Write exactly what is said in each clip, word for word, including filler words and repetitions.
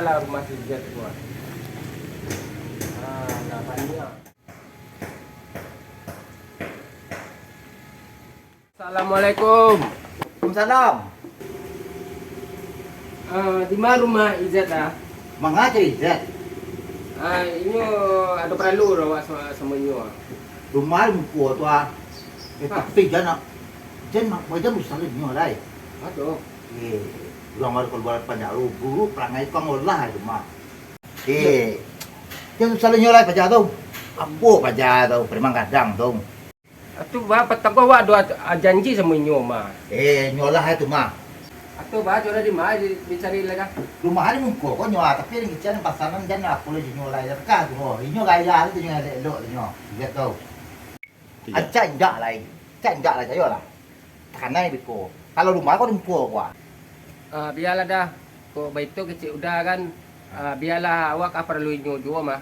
Lah rumah si Zet tu, ah. Ah, lah banyak. Assalamualaikum. Waalaikumsalam. Ah, di ma rumah Izet, ah? Manga cari Izet? Ah, inyo ado paralu ro awak sa-, samo inyo, ah. Rumah di muko tu, ah. Eh, tapi jan nak, jan nak, jan usah lah inyo lai. Aduh. Eh, urang baru kalua panjak tu, buruk parangai tukang olah tu mah. Eh, jan usah lah inyo lai paja tu. Ambo paja tu, preman gadang tu. Atu, bah, patang ko awak ado a-, janji samo inyo mah. Eh, inyo lah tu mah. Atu, bah, jodoh di ma di-, dicari lai kah? Rumah di muko ko nyo, tapi ringkican pasanan jan apo lah inyo lai, kah tu. Inyo gaya tu, inyo elok-elok tu inyo. Lihat tu. Iya. Acak indak lai. Acak indak lai, sayo lah. Takanai beko. Kalau rumah ko di muko ko, ah. Ah, bialah dah. Kok baitu kecek Uda kan, ah, bialah awak ka paralu inyo juo mah.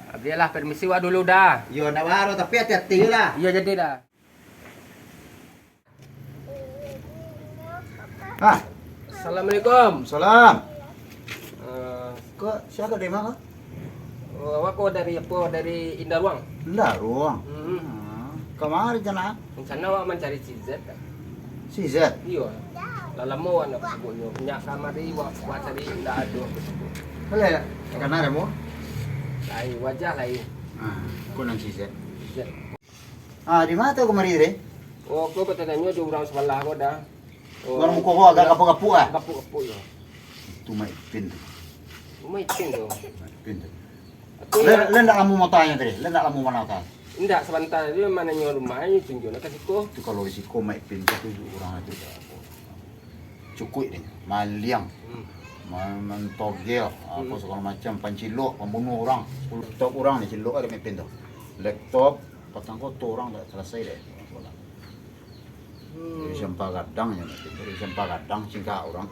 Ah, bialah permisi wak dulu dah. Iyo, ndak baa, tapi hati-hati lah. Iyo, jadi dah. Ah. Assalamualaikum. Salam. Ah. Ko, sia ko dari ma ko? Oh, awak ko dari apo? Dari Indaruang. Indaruang? Hmm. Ah. Kamari cana? Rencana awak mancari si Zet. Si Zet? Iyo. Lah lamo awak ndak basabuiknyo. Nyak kamari awak, awak cari ndak ado. Boleh tak? Takana dah mo? Lain, wajah lain. Ah, ko nan si Zet. Zet. Ah, di ma tu kamari tadi? Oh, ko batanyo jo urang sabalah ko dah. Oh, urang muko ko agak gapuak-gapuak, ah? Gapuak-gapuak, yo. Tu Mak Ipin tu. Mak Ipin tu. Mak Ipin tu. Tapi le, le ndak lamo mata nyo tadi? Le ndak lamo mano mata? Indak, sabanta tadi mananyo rumah, inyo tunjuak ka siko. Tu kalau di siko Mak Ipin tu, tu urang tu dah. Cukuik deh, maliang. Hmm. Ma-, mantogel, apo, hmm, sagalo macam, pancilok, pambunuah urang. Laptop urang dicilok dek Mak Ipin tu. Laptop, patang ko tu urang dak salasai dek. Hmm. Dari sampah gadang nyo, dari sampah gadang cingkak urang.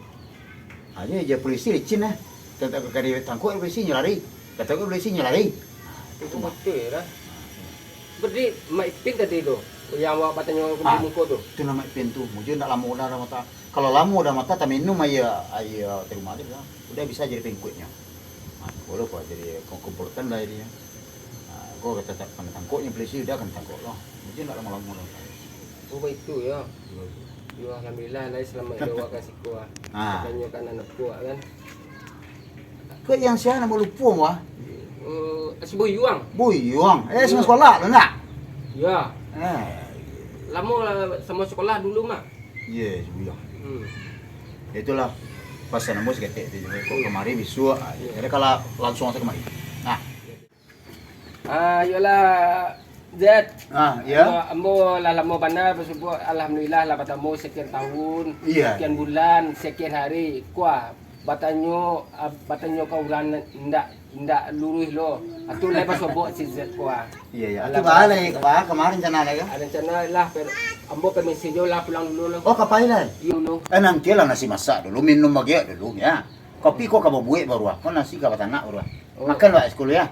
Aja ija polisi licin lah. Tantak ka ditangkok polisi nyo lari. Katangkok polisi nyo lari. Ah, itu mah. Betul lah. Berarti Mak Ipin tadi tu, yang awak batanyo di muko tu? Ah, itulah Mak Ipin tu. Mujur ndak lamo dah, dah mata. Kalau lamo dah mata, taminum aia, aia di rumah tu dah. Udah bisa jadi pengikuiknyo. Ah, boleh kok jadi komplotan lah jadinyo. Ah, kok kata tak kena tangkoknyo polisi, udah kena tangkok lah. Mungkin ndak lamo-lamo lah. Oh, baitu yo. Iyo. Yo, alhamdulillah lah, salamaik doa ka siko ah. Ah. Tanyokan anak buah kan. Kok yang sia namo lupo wah? Oh, si Buyuang. Buyuang. Eh, sama sekolah tu ndak? Ya. Eh. Lamo lah sama sekolah dulu mah. Iya, si Buyuang. Hmm. Itulah pasan ambo saketek tu juo. Kok kamari bisuak, ah, jadi kalau langsung sajo kamari. Nah. Ah, iyolah, Zet. Ah, iya. Ambo, ambo lah lamo bana basuo, alhamdulillah lah batamu sekian tahun, iya, sekian bulan, sekian hari. Kuah, batanyo, ah, batanyo ka urang ndak, ndak luruih lo. Atu lai basobok si Zet kuah. Iya, iya. Alah, atu baa lai, baa, kama rencana lai ka? Ah, rencana lah, per-, ambo permisi jo lah pulang dulu lo. Oh, ka pai lai? Iyo dulu. Eh, nanti lah nasi masak dulu, minum bagiak dulu, ya. Kopi ko ka babuek baru, ah. Ko nasi ka batanak baru, ah. Oh. Makan wak es kolu, ya.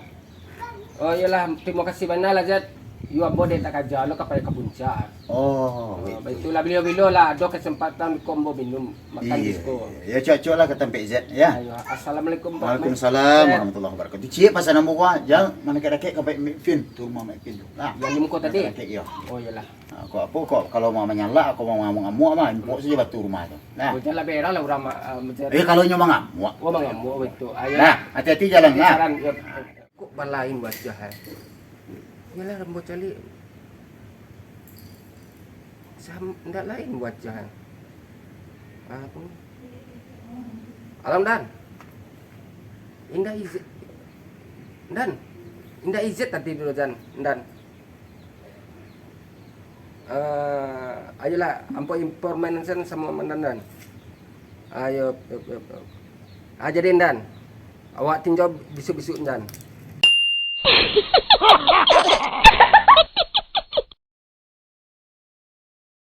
Oh, iyolah, tarimo kasih bana lah, Zet. Iyo, ambo dek tak kaja lo ka pai ka puncak. Oh, ah, baitu. Baitulah, bilo-bilo lah ado kesempatan ko ambo minum, makan di siko. Iya, iya. Ya, cocok lah ka tampek Zet, ya. Ayo, assalamualaikum, Pak. Waalaikumsalam warahmatullahi wabarakatuh. Ciek pasan ambo ko, ah. Jan manakek-nakek ka Mak Ipin, tu rumah Mak Ipin tu. Nah. Yang di muko tadi? Manakek-nakek, iyo. Oh, iyolah. Ah, kok apo, kok kalau mau manyalak, kok mau ngamuk-ngamuk mah, impok sajo batu rumah tu. Nah. Oh, jan lah berang lah urang ma-, ah, mencari. Eh, kalau nyo mangamuak. Oh, mangamuak, betul. Ah, iyolah. Nah, hati-hati jalan, nah. Saran, yo. Kok balain wajah, eh? Iyolah, ambo caliak. Sam-, ndak lain wajah, eh. Ah, apo? Alam, Dan. Indak Izet. Dan. Indak Izet tadi dulu, Dan. Dan. Eh, ayolah, ambo informasian samo Mandan, Dan. Ayo, yo, yo, yo. Ah, jadi, Dan. Awak tinjau bisuak-bisuak, Dan.